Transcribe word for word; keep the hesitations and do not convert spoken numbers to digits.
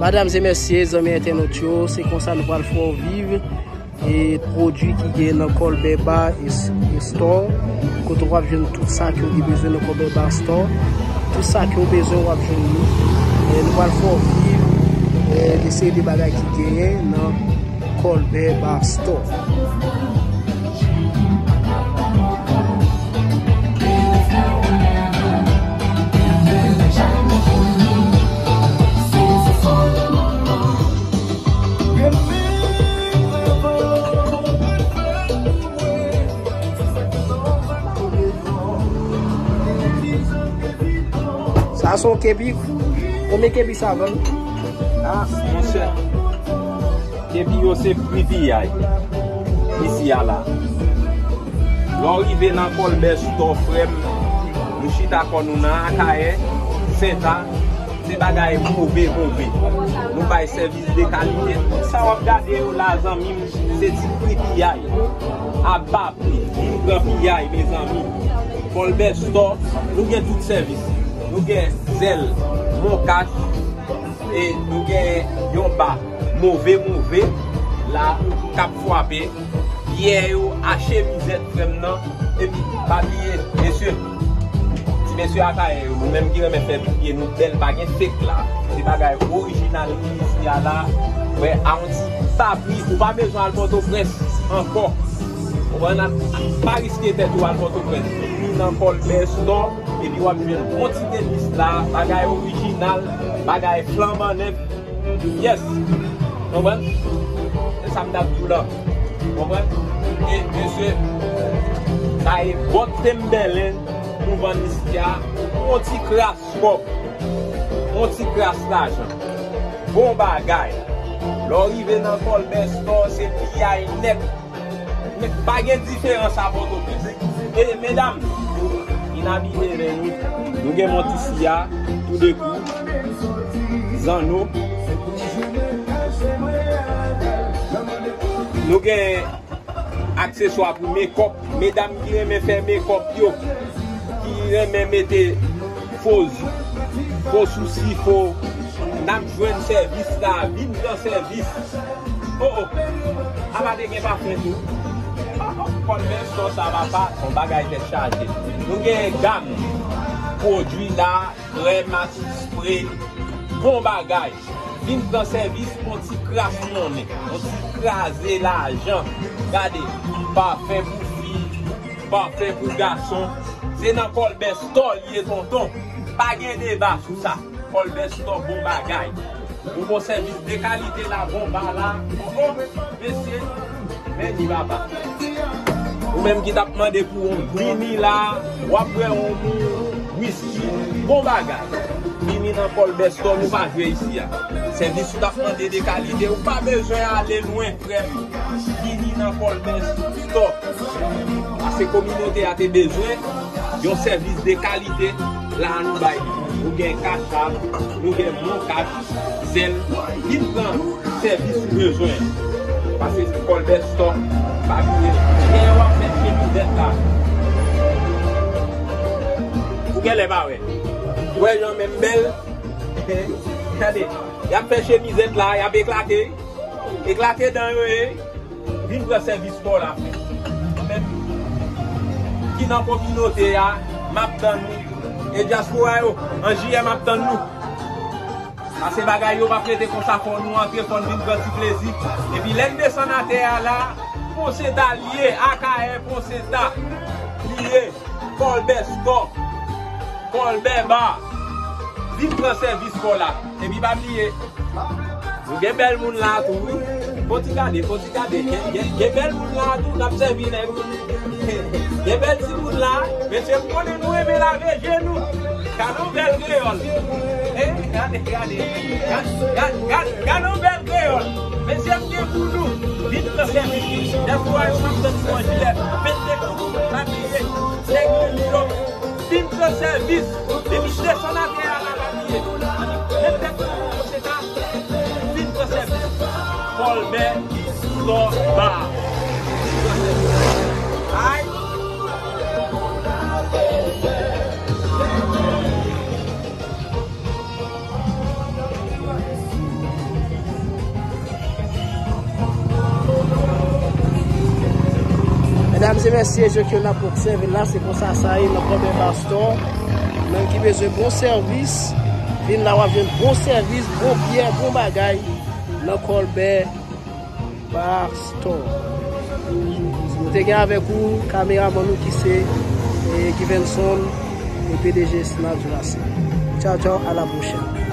Medam e mesye, zanmi entènot yo, se konsa nou pral fè w viv e pwodui ki gen nan Colbert Bar e, e Store, kote w ap jwenn tout sa ke w gen bezwen nan Colbert Bar Store. Tout sa ke w bezwen, w ap jwenn li. E nou pral fè w viv e de seri de bagay ki genyen nan Colbert Bar Store. Sa se yon kepi. Konbyen kepi sa vann? Ah, monchè. Kepi yo se pri piyay isi a la. Lè w rive nan Colbert Store, frè m, nou chita kò nou nan Akayè, Senta, se bagay move, move. Nou bay sèvis de kalite. Tout sa w ap gade yo la, zanmi m, se ti pri piyay. Aba pri, nou pran piyay, mezanmi. Colbert Store, nou gen tout sèvis. Nou gen zèl, monkach, e nou gen yon ba move, move la k ap frape. Pyè yo a chemizèt, frè m nan. Epi, pa bliye, mesye, ti mesye Akayè yo, nou menm ki renmen fè pye nou bèl, pa gen fake la. Se bagay orijinal ki isi a la. Wè, a yon ti pa pri, ou pa bezwen al Pòtoprens ankò. Ou pa nan, pa riske tèt ou al Pòtoprens. Vini nan Colbert Store, epi w ap jwenn bon ti tenis la, bagay orijinal, bagay flanban nèf. Yes. Konprann? Se sa m t ap di w la. Konprann? E, mesye, sa e bòt Timberland nou vann isi a. Yon ti kras kòb. Yon ti kras lajan. Bon bagay. Lè w rive nan Colbert Store, se piyay nèt. Men pa gen diferans a Pòtoprens. E medam, vin abiye len nou. Nou gen mont isi a, toudekou, zanno. Nou gen akseswa pou mekòp, medam ki renmen fè mekòp yo, ki renmen mete fo, fo sousi, fo, n ap jwenn sèvis la, vin pran sèvis. Oh, oh. Apa te gen pafen tou? Oh, oh. Colbert Store sa, papa, yon bagay tèt chaje. Nou gen gam pwodui la, krèm a spre, bon bagay. Vin pran sèvis, yon ti kras monnen, yon ti kraze lajan. Gade, pafen pou fi, pafen pou gason. Se nan Colbert Store li ye, tonton. Pa gen deba sou sa. Colbert Store, bon bagay. Nou bon sèvis de kalite la, bon ba la. Oh, oh, mesye, men ni papa. Ou menm ki t ap mande pou yon vini la, w ap bwè yon bon wiski, bon bagay. Vini nan Colbert Store, nou pa jwe isi a. Sèvis ou t ap mande de kalite, ou pa bezwen ale lwen, frè m. Vini nan Colbert Store. Paske kominote a te bezwen yon sèvis de kalite, la nou bay li. Nou gen Cash App, nou gen MonCash, Zelle, vin pran sèvis ou bezwen. Paske Colbert Store, pa bliye, gen w ap fè chemizèt la. Ou genlè pa wè. Ou wè jan men m bèl? Gade, y ap fè chemizèt la, y ap eklate. Eklate dan yo ye. Vin pran sèvis pa w la, frè. Ou menm ki nan kominote a, m ap tann ou. E dyaspora yo, an jiyè, m ap tann nou. Paske bagay yo p ap rete konsa, fò nou antre, fò n vin pran ti plezi. Epi lè n desann atè a la, Ponseta li ye, Akayè Ponseta li ye, Colbert Store, Colbert Bar. Vin pran sèvis pa w la. Epi pa bliye, nou gen bèl moun la tou, wi. Fò ti gade, fò ti gade. Gen, gen, gen bèl moun la tou k ap sèvi nèg. Gen bèl timoun la. Mesye, m konnen nou renmen lave je nou. Gade yon bèl kreyòl. Eh, gade, gade. Gade, gade, gade, gade yon bèl kreyòl. Mesye, m gen pou nou. Vin pran sèvis. Dèfwa yo m ap tann pou yon jilèt. Vennde kou. Pa bliye. Nèg yo. Vin pran sèvis. Depi desann atè a la, pa bliye. Menm tèt mwen, se ta. Vin pran sèvis. Colbert Store Bar. Ay. Medam e mesye, jan ke n ap obsève la, se konsa sa ye nan Kòlbè Pastor. Moun ki bezwen bon sèvis, vin la w ap jwenn bon sèvis, bon byè, bon bagay nan Kòlbè Pastor. Nou te gen avèk ou kameramann nou ki se eh, Givenson e P D G Snap Jurassic. Tchaw tchaw, a la pwochèn.